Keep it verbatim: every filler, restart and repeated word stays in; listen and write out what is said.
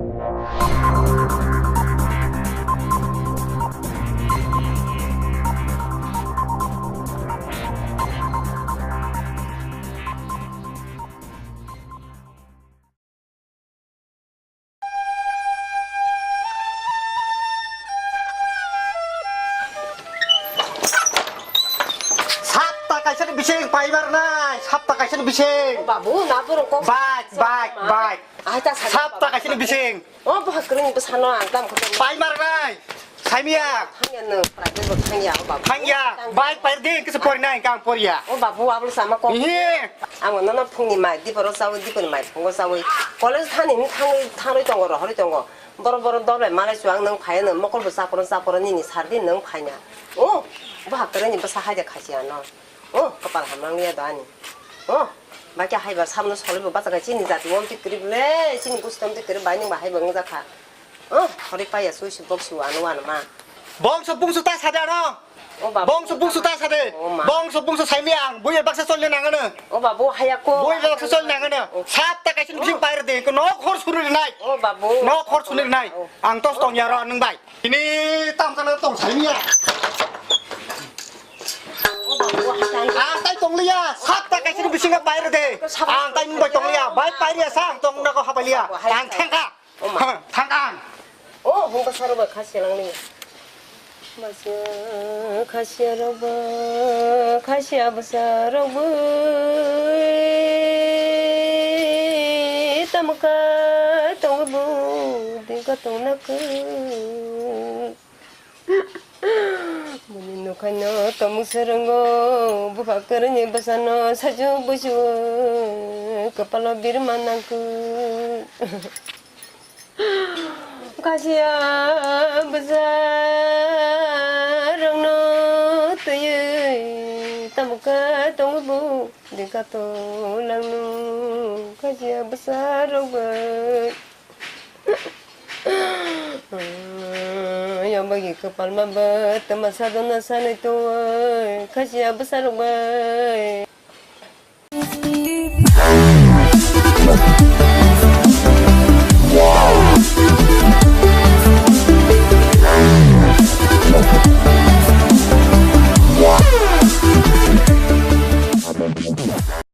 Sapta kaisa ni bising paibar nai, sapta kaisa ni bising. Babu, na borok kok. Bike, bike, bike. Ai, ta sa. Sapta kaisa ni bising. O, bohak kring bwsano ang tam khe. Paimar nai. Saimia. Thangya no, private bo thangya, o babu. Thangya. Bike pair di, kisa pori nai, kang poriya. O babu, abul sama kok. Ihe. Ang no no phungni mai, di boro sawi, di koni mai phungo sawi. College thani ni thangwi, thangwi tongo, rohorwi tongo. Boro boro dole malai chuang nang phai no, mokol bo chaporo chaporo nini sardi nang phaina. O, bohak kring ni bwsa hai de khasi ano. O, kapal hamlang ya do ani. O, ba khe haiba sabno soloi bo bacha kai chini jati wam tik krip le, chini gusto tik krip bai nung ba haiba wng jakha. O, hori paya sui si bok si wano wano ma. Bongso bungso ta sade ano. O babu. Bongso bungso ta sade. O ma. Bongso bungso saimi ang, buye baksa solne nangano. O babu, haya ko. Buye baksa solne nangano. O. Sat ta kaisa nung sing pair de, ko nok hor suru nai. O babu. Nok hor suru nai. O. Ang tos tong ya ro nung bai. Ini tam sana tong saimi ya. Ang tai tong liya, sat ta kaisa ni bisingo pair de. Ang tai mung bai tong liya, bai pair ya sa ang tong na ko hapai liya. Ang thangka. Thangka. O hung ka saro ba khasi lang ni. Masa khasi aro ba, khasi abo saro ba. Tamka tong bu, dingka tong nak. Bini nokhaino tomung swrwngo, bupha kwrwini bwsano sajwk bujigo, kwpalo birma nangkuk. Khasiya bwsarokno twiwi tamukha tongo bo, dikha tonglang nung khasiya bwsarok bai. Yabagi kwpalma bo twma sadona sanwi tongwi khasiya bwsarok bai.